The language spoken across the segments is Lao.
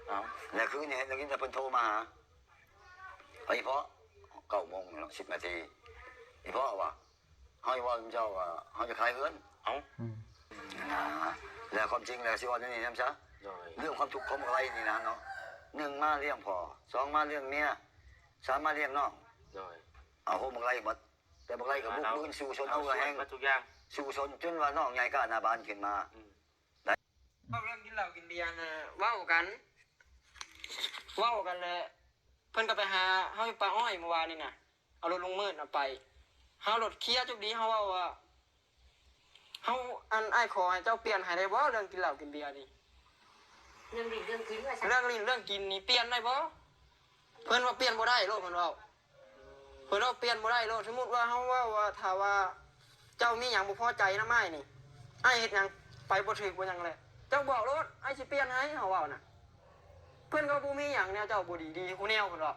ເອົາ ແລ້ວຄືນນີ້ໄດ້ຍິນແຕ່ເພິ່ນໂທມາຫາ ເອີ ອີພໍ່ ເກົ້າໂມງເນາະ ສິບນາທີ ອີພໍ່ວ່າ ເຮົາເວົ້ານຳເຈົ້າວ່າເຮົາຈະຂາຍເຮືອນ ເອົ້າ ອືມ ນະ ແລ້ວຄວາມຈິງແລ້ວຊິເວົ້າແນວນີ້ນຳຊະ ໂດຍ ເລື່ອງຄວາມທຸກຂອງບັກໄລນີ້ນະເນາະ ໜຶ່ງມາລ້ຽງພໍ່ ສອງມາລ້ຽງເມຍ ສາມມາລ້ຽງນ້ອງ ໂດຍ ເອົາໂຮມບັກໄລໝົດ ແຕ່ບັກໄລກໍບຸກບືນສູ້ຊົນ ເອົາເຫື່ອແຮງ ເອົາຊ່ວຍໝົດທຸກຢ່າງ ສູ້ຊົນຈົນວ່ານ້ອງໃຫຍ່ກ້າໜ້າບານຂຶ້ນມາ ອືມ ໄດ້ ເວົ້າເລື່ອງກິນເຫຼົ້າກິນເບຍນະ ເວົ້າກັນ ເວົ້າກັນແລ້ວ ເພິ່ນກໍໄປຫາເຮົາຢູ່ປ່າອ້ອຍມື້ວານນີ້ນະ ເອົາລົດລຸງມືດນະໄປ ເຮົາລົດເຄຍຈຸກດີ ເຮົາເວົ້າວ່າ ເຮົາ ອັນ ອ້າຍຂໍໃຫ້ເຈົ້າປ່ຽນໃຫ້ໄດ້ບໍ່ ເລື່ອງກິນເຫຼົ້າກິນເບຍນີ້ ເລື່ອງຫຼິ້ນເລື່ອງກິນວ່າຊັ້ນ ເລື່ອງຫຼິ້ນເລື່ອງກິນນີ້ປ່ຽນໄດ້ບໍ່? ເພິ່ນວ່າປ່ຽນບໍ່ໄດ້ໂລດ ເພິ່ນເວົ້າ ເພິ່ນວ່າປ່ຽນບໍ່ໄດ້ໂລດ ສົມມຸດວ່າເຮົາເວົ້າວ່າ ຖ້າວ່າເຈົ້າມີຫຍັງບໍ່ພໍໃຈນຳອ້າຍນີ້ ອ້າຍເຮັດຫຍັງໄປບໍ່ຖືກບໍ່ຫຍັງແຫຼະ ເຈົ້າບອກໂລດ ອ້າຍຊິປ່ຽນໃຫ້ ເຮົາເວົ້ານະ ເພິ່ນກໍບໍ່ມີຫຍັງແນວ ເຈົ້າບໍ່ດີ ດີຄູ່ແນວ ເພິ່ນເວົ້າ.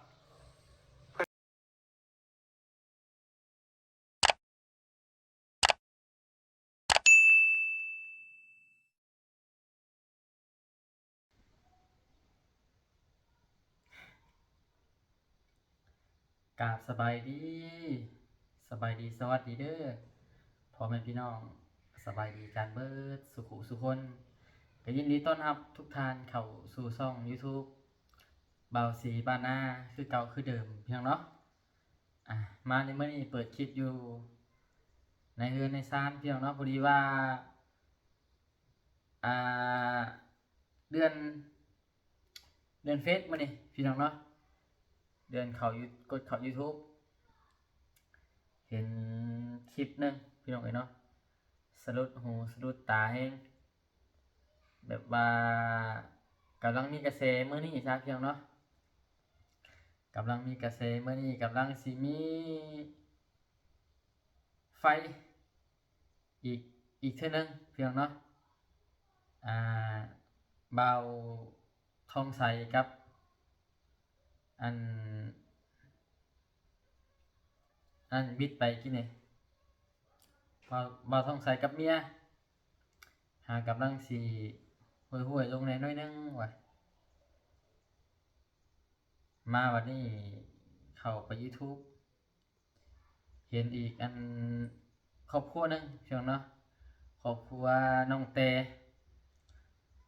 ກາບສະບາຍດີ ສະບາຍດີ ສະຫວັດດີເດີ້ ພໍ່ແມ່ພີ່ນ້ອງ ສະບາຍດີກັນເບິດສູ່ຜູ້ສູ່ຄົນ ກໍຍິນດີຕ້ອນຮັບທຸກທ່ານເຂົ້າສູ່ຊ່ອງຢູທູບ ບ່າວສີບ້ານນາ ຄືເກົ່າຄືເດີມ ພີ່ນ້ອງເນາະ. ອ່າ ມາໃນມື້ນີ້ເປີດຄລິບຢູ່ໃນເຮືອນໃນຊານ ພີ່ນ້ອງເນາະ ພໍດີວ່າ ອ່າ ເດືອນ ເດືອນເຟສມື້ນີ້ ພີ່ນ້ອງເນາະ ເດືອນເຂົ້າຢູ ກົດເຂົ້າຢູທູບ ເຫັນຄລິບໜຶ່ງ ພີ່ນ້ອງເອີຍເນາະ ສະດຸດຫູສະດຸດຕາແຮງ ແບບວ່າກຳລັງມີກະແສມື້ນີ້ຊະ ພີ່ນ້ອງເນາະ ກຳລັງມີກະແສມື້ນີ້ ກຳລັງຊິມີໄຟອີກ ອີກເທື່ອໜຶ່ງ ພີ່ນ້ອງເນາະ ອ່າ ບ່າວທອງໃສກັບ ອັນ ອັນບິດໄປກີ້ນີ້ ບ່າວ ບ່າວທອງໃສກັບເມຍ ຫາກຳລັງຊິຫ້ວຍໆລົງແດ່ໜ້ອຍໜຶ່ງວ່າ ມາບັດນີ້ເຂົ້າໄປຢູທູບ ເຫັນອີກອັນຄອບຄົວໜຶ່ງ ພີ່ນ້ອງເນາະ ຄອບຄົວນ້ອງແຕ່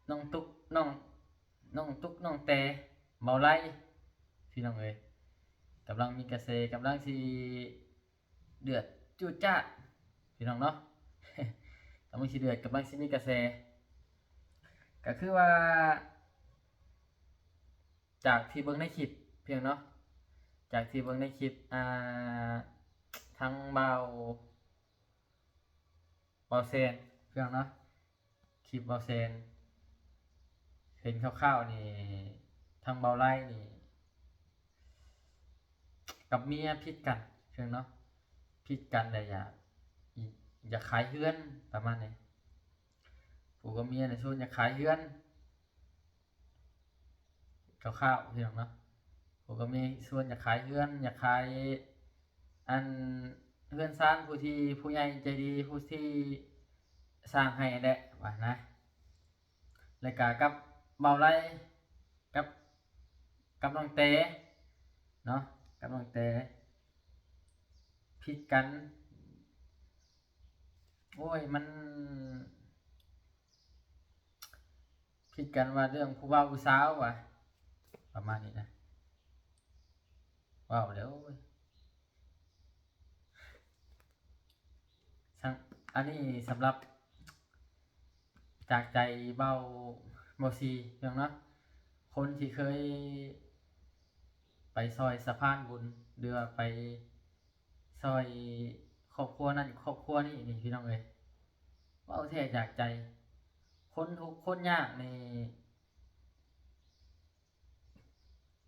ນ້ອງຕຸກ ນ້ອງ ນ້ອງຕຸກ ນ້ອງແຕ່ ເບົາໄລ ພີ່ນ້ອງເອີຍ ກຳລັງມີກະແສ ກຳລັງຊິເດືອດຈູດຈາດ ພີ່ນ້ອງເນາະ ກຳລັງຊິເດືອດ ກຳລັງຊິມີກະແສ ກໍຄືວ່າ ຈາກທີ່ເບິ່ງໃນຄລິບ ພີ່ນ້ອງເນາະ ຈາກທີ່ເບິ່ງໃນຄລິບ ອ່າ ທາງບ່າວ ບ່າວແຊນ ພີ່ນ້ອງເນາະ ຄລິບບ່າວແຊນ ເຫັນຄ່າວໆນີ້ ທາງບ່າວໄລນີ້ ກັບເມຍຜິດກັນ ພີ່ນ້ອງເນາະ ຜິດກັນແລ້ວຢາກ ຢາກຂາຍເຮືອນປະມານນີ້ ຜົວກັບເມຍນີ້ຊວນຢາກຂາຍເຮືອນ ຄ່າວໆ ພີ່ນ້ອງເນາະ ຜົວກັບເມຍຊວນຢາກຂາຍເຮືອນ ຢາກຂາຍ ອັນ ເຮືອນຊານ ຜູ້ທີ່ຜູ້ໃຫຍ່ໃຈດີ ຜູ້ທີ່ສ້າງໃຫ້ແຫຼະວ່ານະ ແລ້ວກະກັບບ່າວໄລ ກັບ ກັບນ້ອງແຕເນາະ ກັບນ້ອງແຕ ຜິດກັນ ໂອ້ຍ ມັນ ຜິດກັນວ່າເລື່ອງຜູ້ບ່າວຜູ້ສາວວ່າ ປະມານນີ້ນະ ເວົ້າແລ້ວ ໂອ້ຍ ຊັ້ນ ອັນນີ້ສຳລັບຈາກໃຈເບົາ ເບົາຊີ ພີ່ນ້ອງເນາະ ຄົນທີ່ເຄີຍໄປຊ່ອຍສະພານບຸນ ຫຼືວ່າໄປຊ່ອຍຄອບຄົວນັ້ນຄອບຄົວນີ້ນີ້ ພີ່ນ້ອງເອີຍ ເວົ້າແທ້ຈາກໃຈ ຄົນທຸກຄົນຍາກນີ້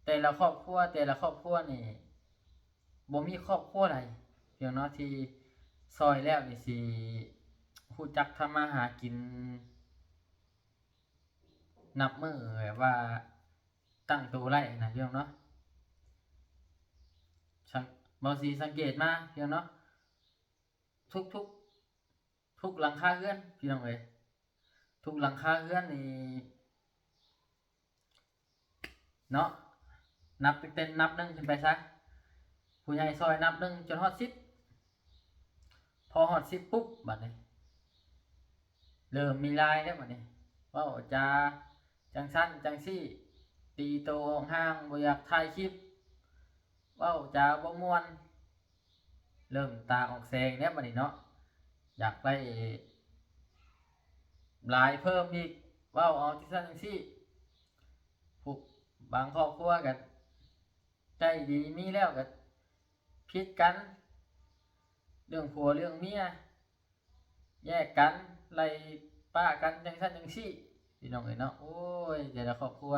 ແຕ່ລະຄອບຄົວ ແຕ່ລະຄອບຄົວນີ້ ບໍ່ມີຄອບຄົວໃດ ພີ່ນ້ອງເນາະ ທີ່ຊ່ອຍແລ້ວນີ້ຊິຮູ້ຈັກທຳມາຫາກິນ ນັບມື້ແບບວ່າຕັ້ງໂຕໄດ້ນະ ພີ່ນ້ອງເນາະ ສັງ ເບົາສີສັງເກດມາ ພີ່ນ້ອງເນາະ ທຸກໆ ທຸກຫຼັງຄາເຮືອນ ພີ່ນ້ອງເອີຍ ທຸກຫຼັງຄາເຮືອນນີ້ ເນາະ ນັບຕັ້ງແຕ່ນັບໜຶ່ງຂຶ້ນໄປຊະ ຜູ້ໃຫຍ່ຊ່ອຍນັບໜຶ່ງຈົນຮອດສິບ ພໍຮອດສິບປຸບ ບາດນີ້ເລີ່ມມີລາຍແລ້ວ ບາດນີ້ເວົ້າຈາຈັ່ງຊັ້ນຈັ່ງຊີ້ ຕີໂຕອອກຫ່າງ ບໍ່ຢາກຖ່າຍຄລິບ ເວົ້າຈາບໍ່ມ່ວນ ເລີ່ມຕາອອກແສງແລ້ວ ບາດນີ້ເນາະ ຢາກໄດ້ລາຍເພີ່ມອີກ ເວົ້າເອົາຈັ່ງຊັ້ນຈັ່ງຊີ້ ຜູ້ ບາງຄອບຄົວກໍໃຈດີ ມີແລ້ວກໍຜິດກັນ ເລື່ອງຜົວເລື່ອງເມຍ ແຍກກັນ ໄລ່ປ້າກັນ ຈັ່ງຊັ້ນຈັ່ງຊີ້ ພີ່ນ້ອງເອີຍເນາະ. ໂອ້ຍ ແຕ່ລະຄອບຄົວ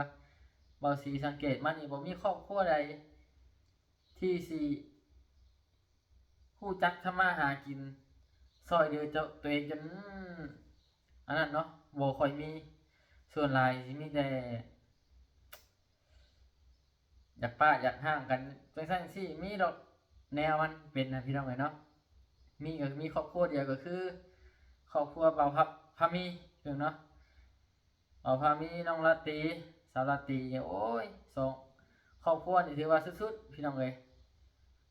ເບົາສີສັງເກດມານີ້ ບໍ່ມີຄອບຄົວໃດທີ່ຊິຮູ້ຈັກທຳມາຫາກິນ ຊ່ອຍເຫຼືອເຈົ້າ ຕົວເອງຈົນ ອັນນັ້ນເນາະ ບໍ່ຄ່ອຍມີ ສ່ວນຫຼາຍຊິມີແຕ່ ຢາກປະຢາກຮ້າງກັນ ຈັ່ງຊັ້ນຈັ່ງຊີ້ ມີດອກແນວມັນເປັນນະ ພີ່ນ້ອງເອີຍເນາະ. ມີກໍມີຄອບຄົວດຽວ ກໍຄືຄອບຄົວບ່າວພາ ພາມີ ພີ່ນ້ອງເນາະ ບ່າວພາມີ ນ້ອງລາຕີ ສາວລາຕີ ໂອ້ຍ ສອງຄອບຄົວນີ້ຖືວ່າສຸດໆ ພີ່ນ້ອງເອີຍ.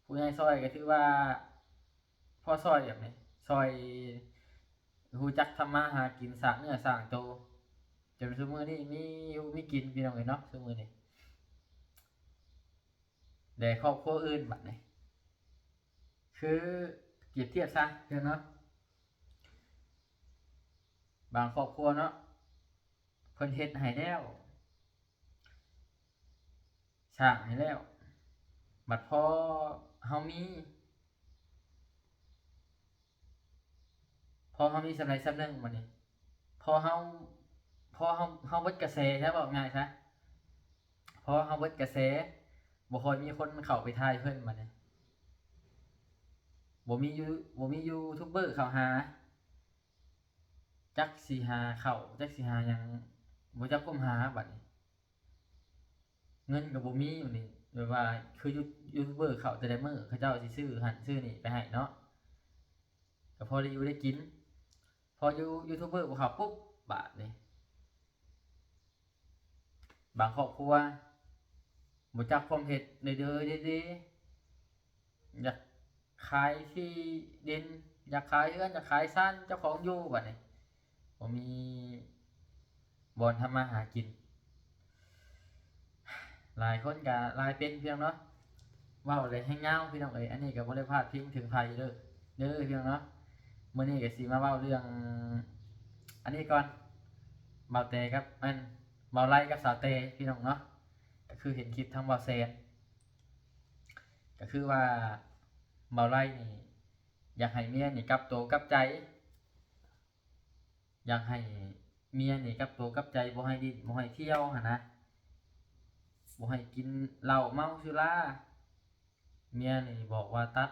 ຜູ້ໃຫຍ່ຊ່ອຍກໍຖືວ່າພໍຊ່ອຍແບບນີ້ ຊ່ອຍ ຮູ້ຈັກທຳມາຫາກິນ ສ້າງເນື້ອສ້າງໂຕ ຈົນຊຸມື້ນີ້ມີຢູ່ມີກິນ ພີ່ນ້ອງເອີຍເນາະ ຊຸມື້ນີ້. ແຕ່ຄອບຄົວອື່ນບັດນີ້ ຄືປຽບທຽບຊະ ເນາະ ບາງຄອບຄົວເນາະ ເພິ່ນເຮັດໃຫ້ແລ້ວ ສ້າງໃຫ້ແລ້ວ ບັດພໍເຮົາມີ ພໍເຮົາມີສ່ຳໃດສ່ຳໜຶ່ງ ບັດນີ້ ພໍເຮົາ ພໍເຮົາ ເຮົາເບິດກະແສຊະ ເວົ້າງ່າຍຊະ ພໍເຮົາເບິດກະແສ ບໍ່ຄ່ອຍມີຄົນເຂົ້າໄປຖ່າຍເພິ່ນ ບັດນີ້ ບໍ່ມີຢູ ບໍ່ມີຢູທູບເບີເຂົ້າຫາ ຈັກຊິຫາເຂົ້າ ຈັກຊິຫາຫຍັງ ບໍ່ຈັກຄວາມຫາ ບັດນີ້ ເງິນກໍບໍ່ມີ ບັດນີ້ ແບບວ່າຄືຢູ ຢູທູບເບີເຂົ້າແຕ່ລະມື້ ເຂົາເຈົ້າຊິຊື້ຫັ້ນຊື້ນີ້ໄປໃຫ້ເນາະ ກໍພໍໄດ້ຢູ່ໄດ້ກິນ. ພໍຢູ ຢູທູບເບີບໍ່ເຂົ້າປຸບ ບາດນີ້ ບາງຄອບຄົວບໍ່ຈັກຄວາມເຮັດເດີໆ ຢາກຂາຍທີ່ດິນ ຢາກຂາຍເຮືອນ ຢາກຂາຍຊານເຈົ້າຂອງຢູ່ ບັດນີ້ບໍ່ມີບ່ອນທຳມາຫາກິນ. ຫຼາຍຄົນກໍຫຼາຍເປັນ ພີ່ນ້ອງເນາະ ເວົ້າແລ້ວແຮງຍາວ ພີ່ນ້ອງເອີຍ. ອັນນີ້ກໍບໍ່ໄດ້ພາດພິງເຖິງໃຜເດີ ເດີ ພີ່ນ້ອງເນາະ. ມື້ນີ້ກໍຊິມາເວົ້າເລື່ອງອັນນີ້ກ່ອນ ບ່າວແຕກັບ ອັນ ບ່າວໄລກັບສາວແຕ ພີ່ນ້ອງເນາະ. ກໍຄືເຫັນຄລິບທາງບ່າວແສນ ກໍຄືວ່າບ່າວໄລນີ້ຢາກໃຫ້ເມຍນີ້ກັບໂຕກັບໃຈ ຢາກໃຫ້ເມຍນີ້ກັບໂຕກັບໃຈ ບໍ່ໃຫ້ດິ້ນ ບໍ່ໃຫ້ທ່ຽວຫັ້ນນະ ບໍ່ໃຫ້ກິນເຫຼົ້າເມົາສຸລາ. ເມຍນີ້ບອກວ່າຕັດ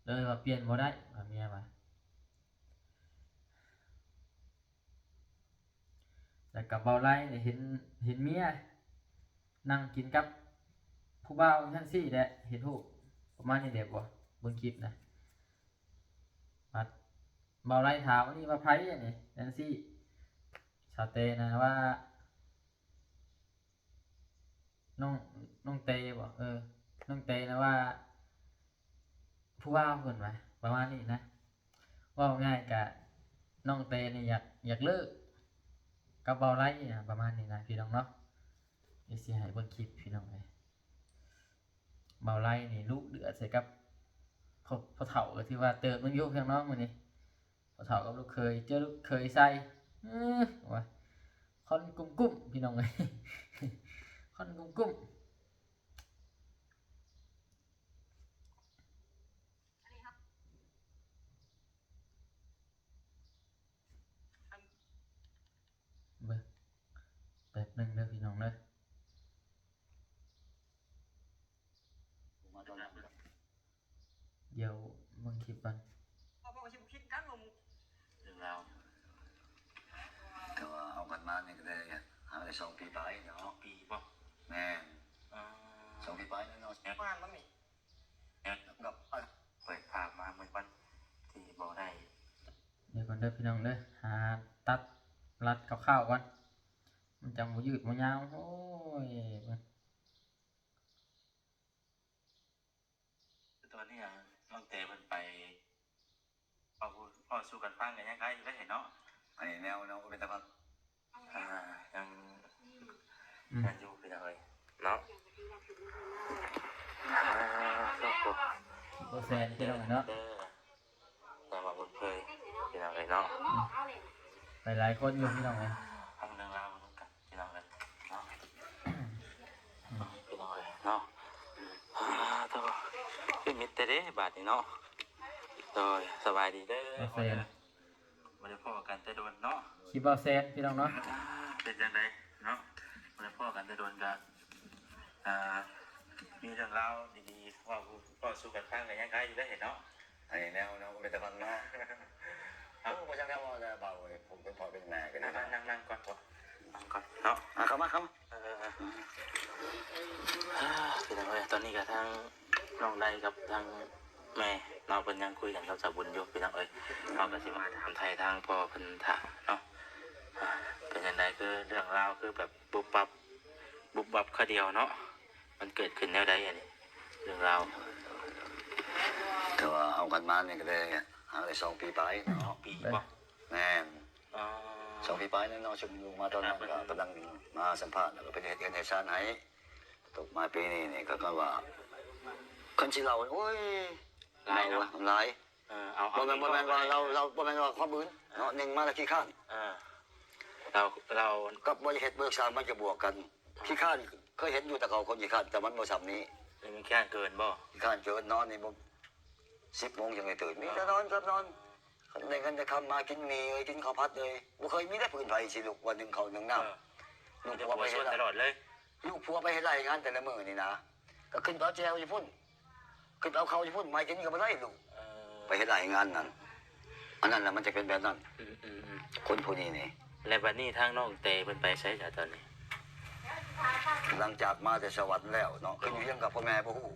ເລີຍ ວ່າປ່ຽນບໍ່ໄດ້ ວ່າເມຍວ່າ. ແລ້ວກໍບ່າວໄລນີ້ເຫັນ ເຫັນເມຍນັ່ງກິນກັບຜູ້ບ່າວຈັ່ງຊີ້ແຫຼະ ເຫັນຮູບປະມານນີ້ແຫຼະ ບໍ່ ເບິ່ງຄລິບນະ. ບັດບ່າວໄລຖາມອັນນີ້ວ່າໃຜອັນນີ້ ຈັ່ງຊີ້ ສາວແຕນະວ່າ ນ້ອງ ນ້ອງແຕບໍ ເອີ ນ້ອງແຕນະວ່າຜູ້ບ່າວ ເພິ່ນວ່າ ປະມານນີ້ນະ. ເວົ້າງ່າຍກະນ້ອງແຕນີ້ຢາກ ຢາກເລີກກັບບ່າວໄລນະ ປະມານນີ້ນະ ພີ່ນ້ອງເນາະ. ດຽວຊິໃຫ້ເບິ່ງຄລິບ ພີ່ນ້ອງເອີຍ. ບ່າວໄລນີ້ດຸເດືອດໃສ່ກັບ ພໍ່ ພໍ່ເຖົ້າ ກໍຖືວ່າເຕີບໜຶ່ງຢູ່ ພີ່ນ້ອງເນາະ. ມື້ນີ້ພໍ່ເຖົ້າກັບລູກເຂີຍ ເຈີລູກເຂີຍໃສ່ ເອີ ວ່າ ຄວັນກຸ້ມໆ ພີ່ນ້ອງເອີຍ ຄວັນກຸ້ມໆ. ເບິ່ງ ແປັບໜຶ່ງເດີພີ່ນ້ອງເດີ ດຽວເບິ່ງຄລິບກ່ອນ. ເລື່ອງລາວ ແຕ່ວ່າເຮົາກັນມານີ້ກໍໄດ້ຫາໄດ້ສອງປີປາຍເນາະ. ສອງປີບໍ່? ແມ່ນ ອ່າ ສອງປີປາຍແລ້ວເນາະ. ປະມານມັນນີ້ ແລ້ວກໍເປີດພາບມາເມື່ອວັນທີ່ບໍ່ໄດ້ ດຽວກ່ອນເດີພີ່ນ້ອງເດີ ຫາຕັດລັດຄ່າວໆກ່ອນ ມັນຈັ່ງບໍ່ຍືດບໍ່ຍາວ. ໂອ້ຍ ແຕ່ເພິ່ນໄປ ເວົ້າ ເວົ້າສູ່ກັນຟັງກໍຍັງຄາຢູ່ເດ້ເນາະ. ອັນນີ້ແນວ ແນວເປັນຕາຟັງ ອ່າ ຍັງ ອືມ ຍັງຢູ່ພີ່ນ້ອງເອີຍເນາະ. ອ່າ ໂອ້ໂຫ ບໍ່ແຊນພີ່ນ້ອງເອີຍເນາະ. ເອີ ແຕ່ວ່າບຸນເຜີຍພີ່ນ້ອງເອີຍເນາະ. ອືມ ໄປຫຼາຍຄົນຢູ່ພີ່ນ້ອງເອີຍ. ຟັງເລື່ອງລາວນຳກັນ ພີ່ນ້ອງເອີຍເນາະ. ອືມ ພີ່ນ້ອງເອີຍເນາະ. ອ່າ ໂທ້ ຄືມິດແທ້ເດ້ບາດນີ້ເນາະ. ໂດຍ ສະບາຍດີເດີ. ບໍ່ໄດ້ພໍ້ກັນແຕ່ດົນເນາະ. ຄລິບເວົ້າແຊນພີ່ນ້ອງເນາະ. ອ່າ ເປັນຈັ່ງໃດເນາະ ບໍ່ໄດ້ພໍ້ກັນແຕ່ດົນ ກະ ອ່າ ມີເລື່ອງລາວດີໆ ເວົ້າ ເວົ້າສູ່ກັນຟັງກໍຍັງຄາຢູ່ເດ້ເນາະ. ອັນນີ້ແນວ ແນວເປັນຕາຟັງເນາະ. ເອົ້າ ບໍ່ຈັກແນວເວົ້າແລ້ວ ເບົາເອີຍ ຜູ້ເປັນພໍ່ເປັນແມ່ກໍ ນັ່ງ ນັ່ງ ນັ່ງກ່ອນເນາະ. ອ່າ ເຂົ້າມາ ເຂົ້າມາ. ເອີ ພີ່ນ້ອງເອີຍ ຕອນນີ້ກໍທາງນ້ອງໄດກັບທາງແມ່ເນາະ ເພິ່ນຍັງຄຸຍກັນກັບສາວບຸນຢູ່ພີ່ນ້ອງເອີຍ. ເຮົາກໍຊິມາຖາມໄຖ່ທາງພໍ່ເພິ່ນຖາມເນາະ. ອ່າ ເປັນຈັ່ງໃດ ຄືເລື່ອງລາວຄືແບບ ປຸບປັບ ບຸບບັບຄາວດຽວເນາະ ມັນເກີດຂຶ້ນແນວໃດອັນນີ້ ເລື່ອງລາວ? ແຕ່ວ່າເຮົາກັນມານີ້ກໍໄດ້ ຫາໄດ້ສອງປີປາຍເນາະ. ສອງປີບໍ່? ແມ່ນ. ອໍ ສອງປີປາຍນັ້ນເນາະ. ຊຸມຢູ່ມາຕອນນັ້ນກໍກຳລັງມາສຳພາດ ແລ້ວກໍໄປເຮັດເຮືອນເຮັດຊານໃຫ້. ຕົກມາປີນີ້ນີ້ກໍ ກໍວ່າ ຄັນຊິເລົ່າ ໂອ້ຍ ຫຼາຍເນາະ ເລົ່າຫຼາຍ. ເອີ ເອົາ ບໍ່ແມ່ນ ບໍ່ແມ່ນວ່າເຮົາ ເຮົາ ບໍ່ແມ່ນວ່າຄວາມອື່ນເນາະ. ເອີ ໜຶ່ງມາແລ້ວຂີ້ຄ້ານ ເອີ ເຮົາ ເຮົາ ກັບບໍ່ໄດ້ເຮັດເບີກສ້າງມັນກໍບວກກັນ. ເອີ ຂີ້ຄ້ານ ເຄີຍເຫັນຢູ່ແຕ່ເກົ່າ ຄົນຂີ້ຄ້ານ ແຕ່ມັນບໍ່ຊ່ຳນີ້. ເອີ ມັນຂີ້ຄ້ານເກີນບໍ່? ຂີ້ຄ້ານເກີນ. ນອນນີ້ບໍ່ ສິບໂມງຈັ່ງໄດ້ຕື່ນ ມີແຕ່ນອນກັບນອນ. ຄັນໄດ້ເງິນໄດ້ຄຳມາ ກິນໝີ່ເອີຍ ກິນເຂົ້າຜັດເອີຍ ບໍ່ເຄີຍມີໄດ້ຜືນໃຜຊິລຸກວ່າໜຶ້ງເຂົ້າໜຶ້ງນ້ຳ. ເອີ ລູກຜົວໄປເຮັດ ຕະຫຼອດເລີຍ ລູກຜົວໄປເຮັດໄຮ່ເຮັດງານແຕ່ລະມື້ນີ້ນະ ກໍຂຶ້ນໄປເອົາແຈ່ວຢູ່ພຸ້ນ ຂຶ້ນໄປເອົາເຂົ້າຢູ່ພຸ້ນ ມາກິນກໍບໍ່ໄດ້ລູກ. ເອີ ໄປເຮັດໄຮ່ເຮັດງານນັ້ນ ອັນນັ້ນລະມັນຈະເປັນແບບນັ້ນ. ອືມໆໆ ຄົນຜູ້ນີ້ນີ້. ແລ້ວບັດນີ້ທາງນ້ອງແຕເພິ່ນໄປໃສລະຕອນນີ້? ຫຼັງຈາກມາແຕ່ສະຫວັນແລ້ວເນາະ ຂຶ້ນວຽງກັບພໍ່ແມ່ບໍ່ຮູ້.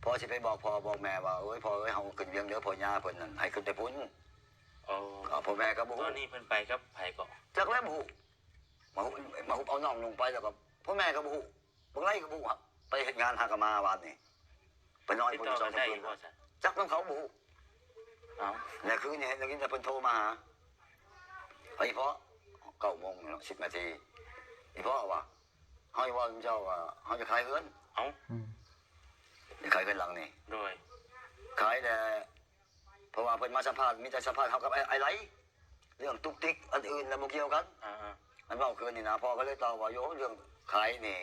ພໍ່ຊິໄປບອກພໍ່ບອກແມ່ວ່າ ໂອ້ຍ ພໍ່ເອີຍ ເຮົາຂຶ້ນວຽງເດີ ພໍ່ຍ່າເພິ່ນນັ້ນໃຫ້ຂຶ້ນໄປພຸ້ນ. ອໍ ພໍ່ແມ່ກໍບໍ່ຮູ້. ຕອນນີ້ເພິ່ນໄປກັບໃຜເກາະ? ຈັກແລ້ວ ບໍ່ຮູ້. ມາ ມາຮຸບເອົານ້ອງນຸ່ງໄປ ແລ້ວກໍພໍ່ແມ່ກໍບໍ່ຮູ້. ບັກໄລກໍບໍ່ຮູ້ ໄປເຮັດງານຫາກໍມາວານນີ້ ໄປນອນຢູ່ພຸ້ນສອງສາມຄືນ. ຈັກນຳເຂົາບໍ່ຮູ້. ເອົ້າ ແລ້ວຄືນນີ້ໄດ້ຍິນແຕ່ເພິ່ນໂທມາຫາ ອີພໍ່ ເກົ້າໂມງເນາະ ສິບນາທີ ອີພໍ່ວ່າ ເຮົາວ່າເຈົ້າວ່າເຮົາຈະຂາຍເຮືອນ. ເອົ້າ ອືມ ຈະຂາຍເຮືອນຫຼັງນີ້. ໂດຍ ຂາຍແລ້ວ ເພາະວ່າເພິ່ນມາສຳພາດ ມີແຕ່ສຳພາດເຮົາກັບອ້າຍ ອ້າຍໄລ ເລື່ອງຕຸກຕິກອັນອື່ນນະບໍ່ກ່ຽວກັນ. ອ່າໆ ອັນເວົ້າຄືນນີ້ນະ ພໍ່ກໍເລີຍຕອບວ່າ ໂຢ ເລື່ອງຂາຍນີ້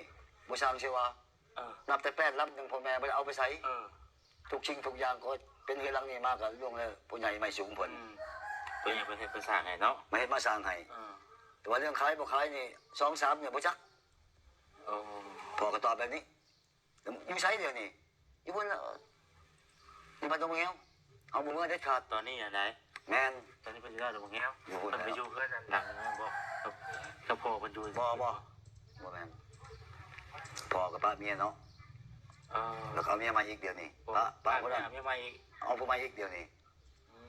ບໍ່ຊ່າງຊິວ່າ. ເອີ ນັບແຕ່ແປດລຳ ຍັງພໍ່ແມ່ບໍ່ໄດ້ເອົາໄປໃສ. ເອີ ທຸກສິ່ງທຸກຢ່າງກໍເປັນເຮືອນຫຼັງນີ້ມາກໍລ່ວງແລ້ວ ຜູ້ໃຫຍ່ໄມ້ສູງເພິ່ນ. ອືມ ຜູ້ໃຫຍ່ເພິ່ນເຮັດເພິ່ນສ້າງໃຫ້ເນາະ ມາເຮັດມາສ້າງໃຫ້. ເອີ ແຕ່ວ່າເລື່ອງຂາຍບໍ່ຂາຍນີ້ ສອງສາມ ນີ້ບໍ່ຈັກ. ໂອ້ ພໍ່ກໍຕອບແບບນີ້. ຢູ່ໃສດຽວນີ້? ຢູ່ພຸ້ນລະ ຢູ່ບ້ານດອງແງວ. ເຮົາບໍ່ເມືອເດັດຂາດ. ຕອນນີ້ອັນໃດ? ແມ່ນ ຕອນນີ້ເພິ່ນຢູ່ບ້ານດອງແງວ. ຢູ່ພຸ້ນ ເພິ່ນໄປຢູ່ເຮືອນອັນຫຼັງນັ້ນບໍ່? ກັບ ກັບພໍ່ເພິ່ນຢູ່. ບໍ່ ບໍ່ ບໍ່ແມ່ນ ພໍ່ກໍປະເມຍເນາະ. ເອີ ແລ້ວກໍເອົາເມຍໃໝ່ອີກດຽວນີ້. ໂອ້ ປະ ປະຜູ້ນັ້ນ ເອົາເມຍໃໝ່ອີກ. ເອົາຜູ້ໃໝ່ອີກດຽວນີ້. ອື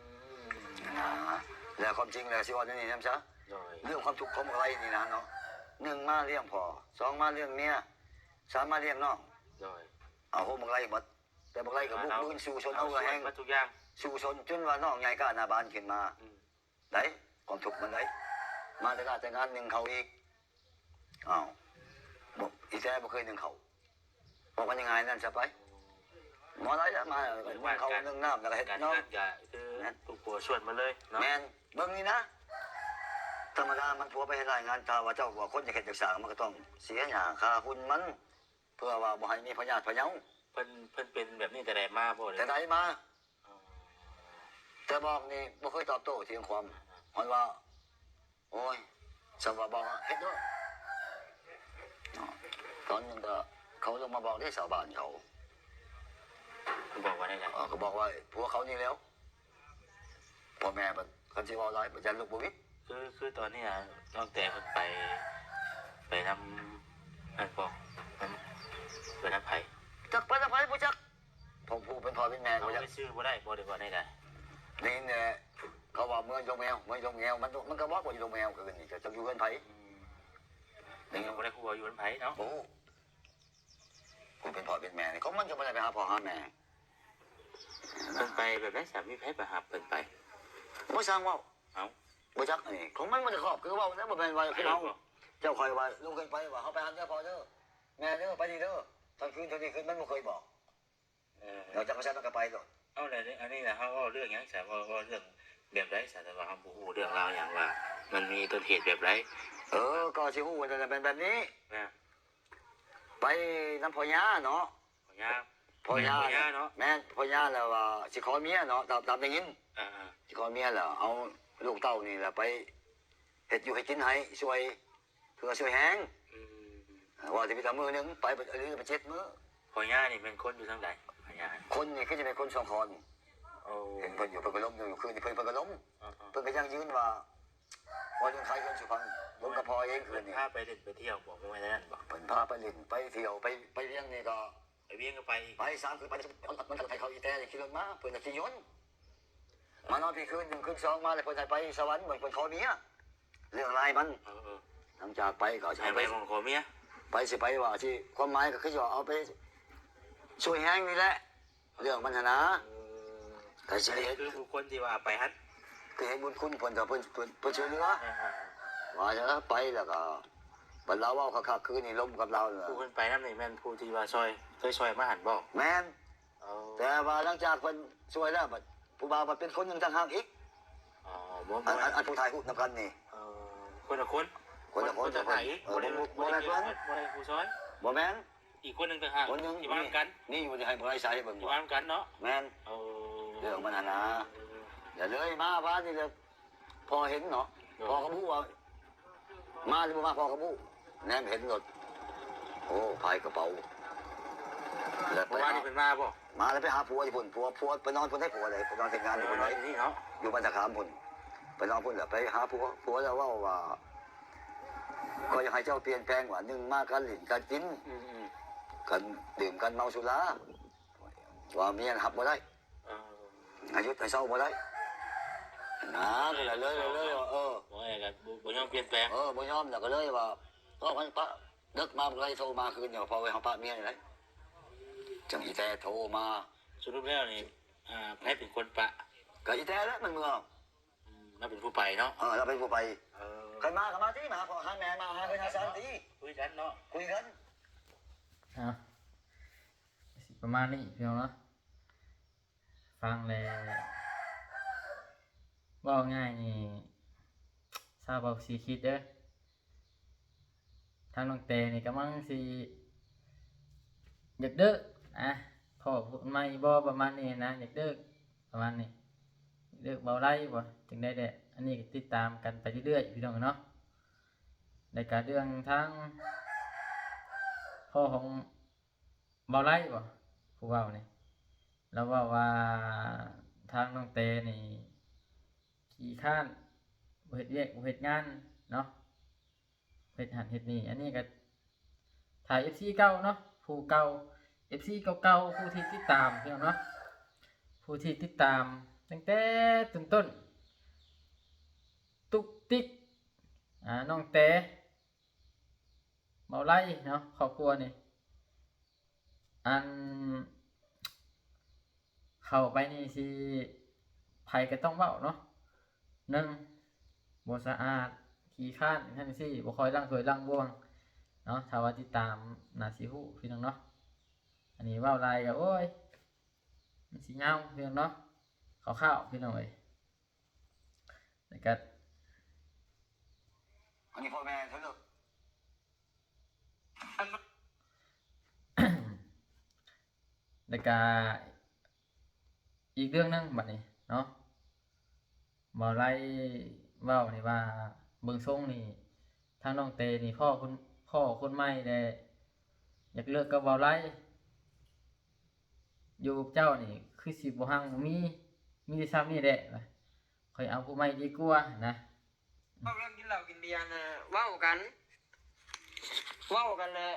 ມ ນະ ແລ້ວຄວາມຈິງແລ້ວຊິເວົ້າແນວນີ້ນຳຊະ. ໂດຍ ເລື່ອງຄວາມທຸກຂອງບັກໄລນີ້ນະເນາະ ໜຶ່ງມາລ້ຽງພໍ່ ສອງມາລ້ຽງເມຍ ສາມມາລ້ຽງນ້ອງ. ໂດຍ ເອົາໂຮມບັກໄລໝົດ ແຕ່ບັກໄລກໍບຸກບືນສູ້ຊົນ ເອົາແຮງ ເອົາຊ່ວຍໝົດທຸກຢ່າງ ສູ້ຊົນຈົນວ່ານ້ອງໃຫຍ່ກ້າໜ້າບານຂຶ້ນມາ. ອືມ ໄດ້ຄວາມທຸກມັນໄດ້ ມາແຕ່ລາດແຕ່ງານໜຶ້ງເຂົ້າອີກ. ອ້າວ ບໍ່ ອີແຕ່ບໍ່ເຄີຍໜຶ້ງເຂົ້າ ບອກກັນງ່າຍໆນັ້ນຊະໄປ. ໝໍໄດ້ລະ ມາໜຶ້ງເຂົ້າໜຶ້ງນ້ຳ ແລ້ວກໍເຮັດ ການເຮືອນກໍຄື ເນາະ ລູກຜົວຊວນມາເລີຍເນາະ. ແມ່ນ ເບິ່ງນີ້ນະ ທຳມະດາມັນຜົວໄປເຮັດລາຍງານ ຖ້າວ່າເຈົ້າວ່າຄົນຢາກເຮັດຢາກສ້າງ ມັນກໍຕ້ອງເສຍຫຍ້າຄ່າຝຸ່ນມັນ ເພື່ອວ່າບໍ່ໃຫ້ມີພະຍາດພະເຍົາ. ເພິ່ນ ເພິ່ນເປັນແບບນີ້ແຕ່ໃດມາບໍ່? ແຕ່ໃດມາ. ອໍ ແຕ່ບອກນີ້ບໍ່ເຄີຍຕອບໂຕ້ຖຽງຄວາມ ຮອດວ່າ ໂອ້ຍ ສຳວ່າບອກເຮັດໂລດເນາະ. ຕອນໜຶ່ງກໍເຂົາລົງມາບອກເດ້ ຊາວບ້ານເຂົາ ເຂົາບອກວ່າແນວໃດ? ເອີ ກໍບອກວ່າຜົວເຂົານີ້ແລ້ວ ພໍ່ແມ່ບັດ ຄັນຊິເວົ້າຫຼາຍບັດຢ້ານລູກບໍ່ວິດ. ຄື ຄືຕອນນີ້ນະ ນ້ອງແຕເພິ່ນໄປ ໄປນຳ ອັນ ບອກ ນຳ ໄປນຳໃຜ? ຈັກໄປນຳໃຜບໍ່ຈັກ ເພາະຜູ້ເປັນພໍ່ເປັນແມ່ກໍບໍ່ຈັກ. ເອົາ ຊື່ບໍ່ໄດ້ບໍ່ ຫຼືວ່າແນວໃດ? ໄດ້ຍິນແຕ່ເຂົາວ່າເມືອຢູ່ດົງແມວ ເມືອຢູ່ດົງແງວ ມັນ ມັນກໍບອກວ່າຢູ່ດົງແມວ ຄືນີ້ ຈັກຢູ່ເຮືອນໃຜ. ອືມ ໄດ້ຍິນ ຍັງບໍ່ໄດ້ຮູ້ວ່າຢູ່ເຮືອນໃຜເນາະ. ບໍ່ຮູ້ ຜູ້ເປັນພໍ່ເປັນແມ່ນີ້ ຂອງມັນກໍບໍ່ໄດ້ໄປຫາພໍ່ຫາແມ່. ນ ເພິ່ນໄປແບບໃດຊະ? ມີໃຜໄປຮັບເພິ່ນໄປ? ບໍ່ຊ່າງເວົ້າ. ເອົ້າ ບໍ່ຈັກ ອັນນີ້ຂອງມັນ ມັນຈະຂອບຄືເວົ້ານະ ບໍ່ແມ່ນວ່າຄືເຮົາ. ເຈົ້າຂ້ອຍວ່າ ລຸງເຄີຍໄປວ່າ ເຮົາໄປຫາເຈົ້າພໍ່ເດີ ແມ່ເດີ ໄປນີ້ເດີ ຕອນຄືນ ຕອນນີ້ຄືນ ມັນບໍ່ເຄີຍບອກ. ເອີ ນອກຈາກວ່າຊັ້ນ ມັນກໍໄປໂລດ. ເອົາ ແລ້ວອັນນີ້ນະ ເຮົາເວົ້າເລື່ອງຫຍັງຊະ? ເວົ້າ ເວົ້າເລື່ອງແບບໃດຊະ? ແຕ່ວ່າເຮົາບໍ່ຮູ້ເລື່ອງລາວຫຍັງ ວ່າມັນມີຕົ້ນເຫດແບບໃດ. ເອີ ກໍຊິຮູ້ວ່າແບບ ແບບນີ້ ນະ ໄປນຳພໍ່ຍ່າເນາະ. ພໍ່ຍ່າ ພໍ່ຍ່າ ພໍ່ຍ່າເນາະ. ແມ່ນ ພໍ່ຍ່າແລ້ວວ່າຊິຂໍເມຍເນາະ ຕາມ ຕາມໄດ້ຍິນ. ອ່າໆ ຊິຂໍເມຍແລ້ວເອົາລູກເຕົ້ານີ້ແຫຼະໄປເຮັດຢູ່ເຮັດກິນໃຫ້ ຊ່ວຍ ເພື່ອຊ່ວຍແຮງ. ອືມ ເວົ້າແຕ່ມີແຕ່ມື້ໜຶ່ງ ໄປບັດ ອັນນີ້ໄປເຈັດມື້. ພໍ່ຍ່ານີ້ແມ່ນຄົນຢູ່ທາງໃດ? ພໍ່ຍ່າ ຄົນນີ້ຄືຈະເປັນຄົນສອງຄອນ. ໂອ້ ເຫັນເພິ່ນຢູ່ ເພິ່ນກໍລົມຢູ່ ຄືນນີ້ເພິ່ນ ເພິ່ນກໍລົມ. ອ່າໆ ເພິ່ນກໍຢັ້ງຢືນວ່າ ວ່າເລື່ອງຂາຍເຮືອນສຸພັງ ລົມກັບພໍ່ເອງຄືນນີ້. ເພິ່ນພາໄປຫຼິ້ນໄປທ່ຽວບໍ່? ບໍ່ແມ່ນແນວນັ້ນບໍ່? ເພິ່ນພາໄປຫຼິ້ນໄປທ່ຽວ ໄປ ໄປວຽງນີ້ກໍ ໄປວຽງກໍໄປອີກ ໄປສາມຄືນ ໄປ ມັນກໍໄປເຂົາອີແຕ່ຂີ່ລົດມາ ເພິ່ນກໍຂີ່ຍົນ ມານອນພີ້ຄືນໜຶ່ງ ຄືນສອງມາແລ້ວ ເພິ່ນໃຫ້ໄປສະຫວັນ ເພິ່ນຂໍເມຍ ເລື່ອງລາຍມັນ. ເອີໆ ຫຼັງຈາກໄປກໍໃຫ້ໄປ ໃຫ້ໄປຂໍເມຍ ໄປຊິໄປວ່າຊິ ຄວາມໝາຍກໍຄືວ່າເອົາໄປຊ່ວຍແຮງນີ້ແຫຼະ ເລື່ອງມັນຫັ້ນນະ. ເອີ ກໍຊິເຮັດ ຄືບຸກຄົນທີ່ວ່າໄປຫັ້ນ ຄືເຮັດບຸນຄຸນເພິ່ນ ເພິ່ນ ເພິ່ນ ເພິ່ນຊ່ວຍເຫຼືອ. ເອີໆ ວ່າຈັ່ງນັ້ນ ໄປແລ້ວກໍ ບັດລາວເວົ້າຄັກໆ ຄືນີ້ລົມກັບລາວ. ຜູ້ເພິ່ນໄປນຳນີ້ແມ່ນຜູ້ທີ່ວ່າຊ່ອຍ ເຄີຍຊ່ອຍມາຫັ້ນບໍ່? ແມ່ນ. ເອົາ ແຕ່ວ່າຫຼັງຈາກເພິ່ນຊ່ວຍແລ້ວ ບັດຜູ້ບ່າວບັດເປັນຄົນໜຶ່ງຕ່າງຫາກອີກ. ອໍ ບໍ່ ອັນ ອັນ ອັນຜູ້ຖ່າຍຮູບນຳກັນນີ້ ເອີ ຄົນລະຄົນ ຄົນລະຄົນ ຄົນຕ່າງຫາກອີກ. ເອີ ບໍ່ໄດ້ ບໍ່ ບໍ່ ບໍ່ໄດ້ ບໍ່ໄດ້ ບໍ່ໄດ້ຜູ້ຊ່ອຍ ບໍ່ແມ່ນ ອີກຄົນໜຶ່ງຕ່າງຫາກ ຄົນໜຶ່ງ ທີ່ມານຳກັນ ນີ້ຢູ່ໃນ ໃຫ້ບໍ່ໄດ້ໃຊ້ເບິ່ງ ທີ່ມານຳກັນເນາະ. ແມ່ນ. ໂອ້ ເລື່ອງມັນຫັ້ນນະ ແລ້ວເລີຍມາວານນີ້ແຫຼະ ພໍ່ເຫັນເນາະ. ໂດຍ ພໍ່ກໍບໍ່ຮູ້ວ່າມາຫຼືບໍ່ມາ ພໍ່ກໍບໍ່ຮູ້ ແນມເຫັນໂລດ ໂອ້ ພາຍກະເປົາ ແລ້ວໄປ ເມື່ອວານນີ້ເພິ່ນມາບໍ່? ມາແລ້ວໄປຫາຜົວຢູ່ພຸ້ນ ຜົວ ຜົວໄປນອນພຸ້ນໃດ໋ ຜົວໃດ໋ ໄປນອນເຮັດງານຢູ່ພຸ້ນໃດ໋ ເນາະ ຢູ່ບ້ານຕາຂາມພຸ້ນ ໄປນອນພຸ້ນແລ້ວ ໄປຫາຜົວ ຜົວແລ້ວເວົ້າວ່າ ຂ້ອຍຢາກໃຫ້ເຈົ້າປ່ຽນແປງວ່າ ໜຶ່ງມາການຫຼິ້ນການກິນ ອືມໆ ການດື່ມການເມົາສຸລາ ວ່າເມຍຮັບບໍ່ໄດ້ ເອີ ໃຫ້ຢຸດໃຫ້ເຊົາບໍ່ໄດ້ນະ. ກໍເລີຍ ເລີຍ ເລີຍ ເອີ ບໍ່ ກໍບໍ່ຍອມປ່ຽນແປງ ເອີ ບໍ່ຍອມ ແລ້ວກໍເລີຍວ່າ ເວົ້າກັນປະ ເດິກມາ ເພິ່ນກໍເລີຍໂທມາຄືນ ວ່າພໍ່ເອີຍ ເຮົາປະເມຍນີ້ແຫຼະ ຈັ່ງອີແຕ່ໂທມາ. ສະຫຼຸບແລ້ວນີ້ ອ່າ ໃຜເປັນຄົນປະ? ກໍອີແຕ່ແຫຼະ ມັນເມືອ ອືມ ລາວເປັນຜູ້ໄປເນາະ. ເອີ ລາວເປັນຜູ້ໄປ. ເອີ ຄັນມາກໍມາຕິ ມາຫາພໍ່ຫາແມ່ ມາຫາເຮືອນຫາຊານຕິ ຄຸຍກັນເນາະ ຄຸຍກັນ. ເອົາ ຊິປະມານນີ້ພີ່ນ້ອງເນາະ ຟັງແລ້ວ ເວົ້າງ່າຍນີ້ ຊາວເຜົ່າສີຄີດເດີ ທາງນ້ອງແຕນີ້ກຳລັງຊິຢາກເລີກ ອາ ພໍ້ຜູ້ໃໝ່ບໍ່ ປະມານນີ້ນະ ຢາກເລີກ ປະມານນີ້ ຢາກເລີກເບົາໄລບໍ່ ຈັ່ງໃດແດ່. ອັນນີ້ກໍຕິດຕາມກັນໄປເລື້ອຍໆ ພີ່ນ້ອງເນາະ. ແລ້ວກະເລື່ອງທາງພໍ່ຂອງ ເບົາໄລບໍ່ ຜູ້ເວົ້ານີ້ ລາວເວົ້າວ່າທາງນ້ອງແຕນີ້ຂີ້ຄ້ານ ບໍ່ເຮັດວຽກບໍ່ເຮັດງານເນາະ ເຮັດຫັ້ນເຮັດນີ້. ອັນນີ້ກໍຖ້າເອັຟຊີເກົ່າເນາະ ຜູ້ເກົ່າ ເອັຟຊີເກົ່າໆ ຜູ້ທີ່ຕິດຕາມ ພີ່ນ້ອງເນາະ ຜູ້ທີ່ຕິດຕາມຕັ້ງແຕ່ຕົ້ນໆ ຕຸກຕິກ ອ່າ ນ້ອງແຕ ເບົາໄລເນາະ ຄອບຄົວນີ້ ອັນເຂົ້າໄປນີ້ຊິ ໃຜກໍຕ້ອງເວົ້າເນາະ ໜຶ່ງ ບໍ່ສະອາດ ຂີ້ຄ້ານ ຈັ່ງຊີ້ ບໍ່ຄ່ອຍລ້າງຖ້ວຍລ້າງບ່ວງເນາະ. ຖ້າວ່າຕິດຕາມໜ້າຊິຮູ້ ພີ່ນ້ອງເນາະ. ອັນນີ້ເວົ້າຫຼາຍກໍ ໂອ້ຍ ມັນຊິຍາວ ພີ່ນ້ອງເນາະ ຄ່າວໆ ພີ່ນ້ອງເອີຍ. ແລ້ວກະ ອັນນີ້ພໍ່ແມ່ເຂົາເລີກ ແລ້ວກະອີກເລື່ອງໜຶ່ງບັດນີ້ເນາະ ເບົາໄລເວົ້ານີ້ວ່າ ເບິ່ງຊົງນີ້ ທາງນ້ອງເຕນີ້ ພໍ່ຄົນ ພໍ່ຄົນໃໝ່ແລ້ວ ຢາກເລີກກັບເບົາໄລ ຢູ່ກັບເຈົ້ານີ້ຄືຊິບໍ່ຮັ່ງບໍ່ມີ ມີແຕ່ຊ່ຳນີ້ແຫຼະ ຂ້ອຍເອົາຜູ້ໃໝ່ດີກວ່ານະ. ເວົ້າເລື່ອງກິນເຫຼົ້າກິນເບຍນະ ເວົ້າກັນ ເວົ້າກັນແຫຼະ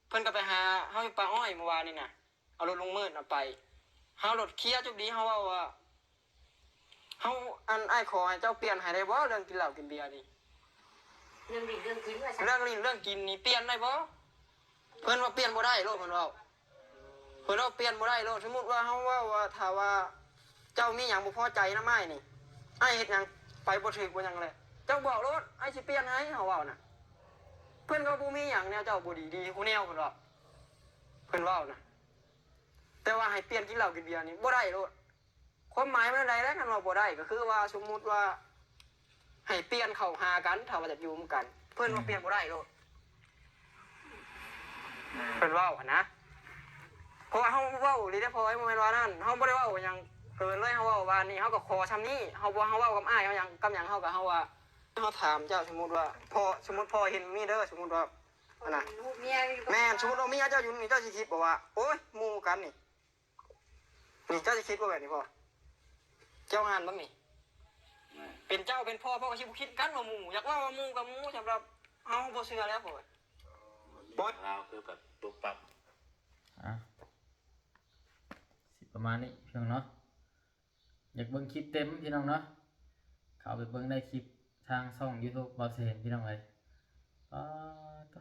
ເພິ່ນກໍໄປຫາເຮົາຢູ່ປ່າອ້ອຍມື້ວານນີ້ນະ ເອົາລົດລຸງມືດນະໄປ ເຮົາລົດເຄຍຈຸກດີ ເຮົາເວົ້າວ່າ ເຮົາ ອັນ ອ້າຍຂໍໃຫ້ເຈົ້າປ່ຽນໃຫ້ໄດ້ບໍ່ ເລື່ອງກິນເຫຼົ້າກິນເບຍນີ້ ເລື່ອງຫຼິ້ນເລື່ອງກິນວ່າຊັ້ນ ເລື່ອງຫຼິ້ນເລື່ອງກິນນີ້ປ່ຽນໄດ້ບໍ່? ເພິ່ນວ່າປ່ຽນບໍ່ໄດ້ໂລດ ເພິ່ນເວົ້າ ເພິ່ນວ່າປ່ຽນບໍ່ໄດ້ໂລດ. ສົມມຸດວ່າເຮົາເວົ້າວ່າ ຖ້າວ່າ ເຈົ້າມີຫຍັງບໍ່ພໍໃຈນຳອ້າຍນີ້? ອ້າຍເຮັດຫຍັງໄປບໍ່ຖືກບໍ່ຫຍັງແຫຼະ ເຈົ້າບອກໂລດ ອ້າຍຊິປ່ຽນໃຫ້ ເຮົາເວົ້ານະ. ເພິ່ນກໍບໍ່ມີຫຍັງແນວ ເຈົ້າບໍ່ດີດີ ຮູ້ແນວ ເພິ່ນເວົ້າ ເພິ່ນເວົ້ານະ. ແຕ່ວ່າໃຫ້ປ່ຽນກິນເຫຼົ້າກິນເບຍນີ້ບໍ່ໄດ້ໂລດ. ຄວາມໝາຍມັນອັນໃດແຫຼະ ຄັນວ່າບໍ່ໄດ້ ກໍຄືວ່າສົມມຸດວ່າໃຫ້ປ່ຽນເຂົ້າຫາກັນ ຖ້າວ່າຢາກຢູ່ນຳກັນ ເພິ່ນວ່າ ອືມ ປ່ຽນບໍ່ໄດ້ໂລດ ເພິ່ນເວົ້າຫັ້ນນະ. ເພາະວ່າເຮົາເວົ້າອີ່ຫຼີເດ້ ເພາະວ່າບໍ່ແມ່ນວ່ານັ້ນ ເຮົາບໍ່ໄດ້ເວົ້າຫຍັງເກີນເລີຍ ເຮົາເວົ້າວ່ານີ້ ເຮົາກໍຂໍຊ່ຳນີ້ ເຮົາບໍ່ ເຮົາເວົ້າກັບອ້າຍເຮົາຫຍັງ ກັບຫຍັງ ເຮົາກໍ ເຮົາວ່າ ເຮົາຖາມເຈົ້າ ສົມມຸດວ່າ ພໍ່ ສົມມຸດພໍ່ເຫັນມີເດີ ສົມມຸດວ່າ ອັນນັ້ນ ແມ່ນ ສົມມຸດວ່າເມຍເຈົ້າຢູ່ນີ້ ເຈົ້າຊິຄິດບໍ່ວ່າ ໂອ້ຍ ໝູ່ກັນນີ້ ນີ້ເຈົ້າຊິຄິດບໍ່ແບບນີ້ພໍ່? ເຈົ້າອ່ານເບິ່ງນີ້ ເປັນເຈົ້າເປັນພໍ່ ພໍ່ກໍຊິບໍ່ຄິດຄືກັນວ່າໝູ່ ຢາກເວົ້າວ່າໝູ່ກໍໝູ່ ສຳລັບເຮົາບໍ່ເຊື່ອແລ້ວພໍ່. ໂອ້ຍ ລາວຄືແບບປຸບປັບ ອ່າ ຊິປະມານນີ້ພີ່ນ້ອງເນາະ. ຢາກເບິ່ງຄລິບເຕັມພີ່ນ້ອງເນາະ ເຂົ້າໄປເບິ່ງໄດ້ຄລິບທາງຊ່ອງຢູທູບບ່າວແສນພີ່ນ້ອງເອີຍ. ປາດໂທ້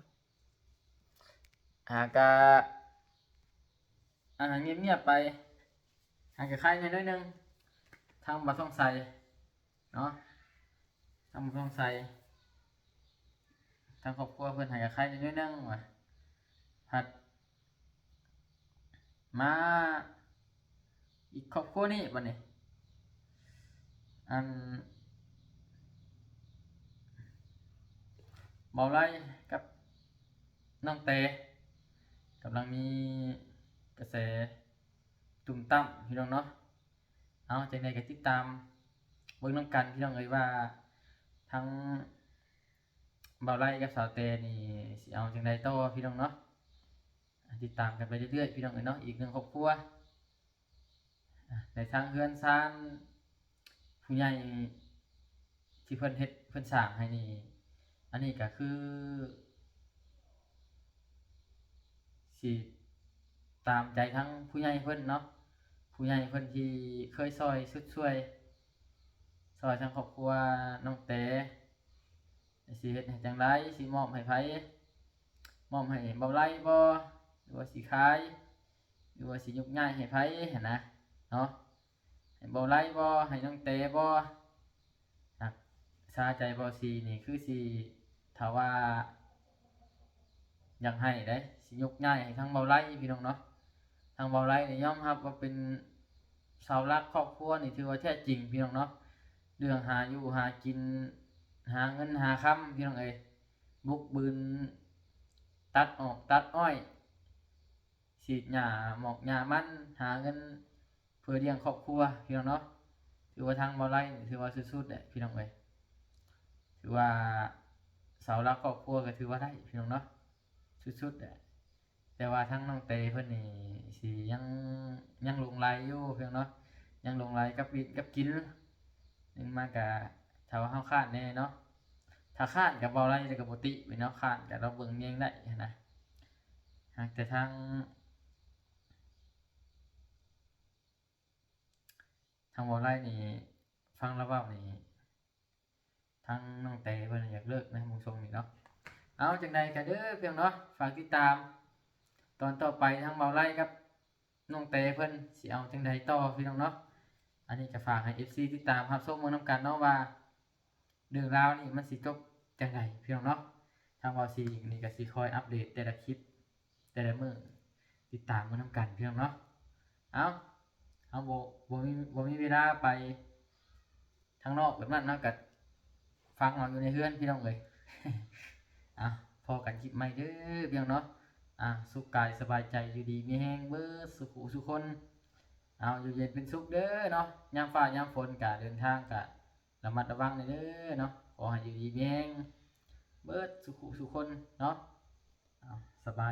ຫາກະ ອ່າ ງຽບໆໄປ ຫາກະໄຄແດ່ໜ້ອຍໜຶ່ງ ທາງບ່າວທອງໄຊເນາະ ທາງບ່າວທອງໄຊ ທາງຄອບຄົວເພິ່ນຫາກະໄຄແດ່ໜ້ອຍໜຶ່ງວ່າ ພັດ ມາອີກຄອບຄົວນີ້ບັດນີ້ ອັນ ບ່າວໄລກັບນ້ອງແຕກຳລັງມີກະແສຕຸ່ມຕ່ຳພີ່ນ້ອງເນາະ. ເອົາ ຈັ່ງໃດກໍຕິດຕາມເບິ່ງນຳກັນພີ່ນ້ອງເອີຍ ວ່າທັງບ່າວໄລກັບສາວແຕນີ້ຊິເອົາຈັ່ງໃດຕໍ່ພີ່ນ້ອງເນາະ. ຕິດຕາມກັນໄປເລື້ອຍໆ ພີ່ນ້ອງເອີຍເນາະ ອີກໜຶ່ງຄອບຄົວ. ໃນທາງເຮືອນຊານຜູ້ໃຫຍ່ທີ່ເພິ່ນເຮັດເພິ່ນສ້າງໃຫ້ນີ້ ອັນນີ້ກໍຄືຊິຕາມໃຈທາງຜູ້ໃຫຍ່ເພິ່ນເນາະ ຜູ້ໃຫຍ່ເພິ່ນທີ່ເຄີຍຊ່ອຍຊຸດຊ່ວຍ ຊ່ອຍທາງຄອບຄົວນ້ອງແຕ ຊິເຮັດໃຫ້ຈັ່ງໃດ ຊິມອບໃຫ້ໃຜ ມອບໃຫ້ບ່າວໄລບໍ່ ຫຼືວ່າຊິຂາຍ ຫຼືວ່າຊິຍົກຍ້າຍໃຫ້ໃຜຫັ້ນນະເນາະ ໃຫ້ບ່າວໄລບໍ່ ໃຫ້ນ້ອງແຕບໍ່ ຮັກຊາໃຈບ່າວສີນີ້ຄືຊິ ຖ້າວ່າຢາກໃຫ້ເດ້ ຊິຍົກຍ້າຍໃຫ້ທາງບ່າວໄລພີ່ນ້ອງເນາະ. ທາງບ່າວໄລນີ້ຍອມຮັບວ່າເປັນເສົາຫຼັກຄອບຄົວນີ້ ຖືວ່າແທ້ຈິງພີ່ນ້ອງເນາະ ເລື່ອງຫາຢູ່ຫາກິນ ຫາເງິນຫາຄຳພີ່ນ້ອງເອີຍ ບຸກບືນຕັດອອກຕັດອ້ອຍ ສີດຫຍ້າໝອກຫຍ້າມັນ ຫາເງິນເພື່ອລ້ຽງຄອບຄົວພີ່ນ້ອງເນາະ. ຖືວ່າທາງບ່າວໄລນີ້ຖືວ່າສຸດໆແຫຼະພີ່ນ້ອງເອີຍ ຖືວ່າເສົາຫຼັກຄອບຄົວກໍຖືວ່າໄດ້ພີ່ນ້ອງເນາະ ສຸດໆແຫຼະ. ແຕ່ວ່າທາງນ້ອງເຕເພິ່ນນີ້ຊິຍັງ ຍັງຫຼົງໄຫຼຢູ່ພີ່ນ້ອງເນາະ ຍັງຫຼົງໄຫຼກັບເຮັດກັບກິນ. ໜຶ່ງມາກະ ຖ້າວ່າເຮົາຄ້ານແດ່ເນາະ ຖ້າຄ້ານກັບເວົ້າໄດ້ ແຕ່ກໍບໍ່ຕິແມ່ນເນາະ ຄ້ານກໍລາວເບິ່ງແຍງໄດ້ຫັ້ນນະ. ຫາກແຕ່ທາງ ທາງເວົ້າໄດ້ນີ້ ຟັງລາວເວົ້ານີ້ ທາງນ້ອງເຕເພິ່ນຢາກເລີກນະ ເບິ່ງຊົງນີ້ເນາະ. ເອົາ ຈັ່ງໃດກໍເດີພີ່ນ້ອງເນາະ ຝາກຕິດຕາມຕອນຕໍ່ໄປ ທາງເວົ້າໄດ້ກັບນ້ອງເຕເພິ່ນຊິເອົາຈັ່ງໃດຕໍ່ພີ່ນ້ອງເນາະ. ອັນນີ້ກໍຝາກໃຫ້ເອັຟຊີຕິດຕາມຮັບຊົມເບິ່ງນຳກັນເນາະ ວ່າເລື່ອງລາວນີ້ມັນຊິຈົບຈັ່ງໃດພີ່ນ້ອງເນາະ. ທາງເວົ້າຊີນີ້ກໍຊິຄອຍອັບເດດແຕ່ລະຄລິບ ແຕ່ລະມື້ ຕິດຕາມມານຳກັນພີ່ນ້ອງເນາະ. ເອົາ ເຮົາບໍ່ ບໍ່ມີ ບໍ່ມີເວລາໄປທາງນອກແບບນັ້ນເນາະ ກໍຟັງເອົາຢູ່ໃນເຮືອນພີ່ນ້ອງເອີຍ. ເອົາ ພໍ້ກັນຄລິບໃໝ່ເດີພີ່ນ້ອງເນາະ. ອ່າ ສຸກກາຍສະບາຍໃຈ ຢູ່ດີມີແຮງເບິດສູ່ຜູ້ສູ່ຄົນ. ເອົາ ຢູ່ເຢັນເປັນສຸກເດີເນາະ. ຍາມຟ້າຍາມຝົນກະເດີນທາງກະລະມັດລະວັງແດ່ເດີເນາະ. ຂໍໃຫ້ຢູ່ດີມີແຮງເບິດສູ່ຜູ້ສູ່ຄົນເນາະ. ເອົາ ສະບາຍ.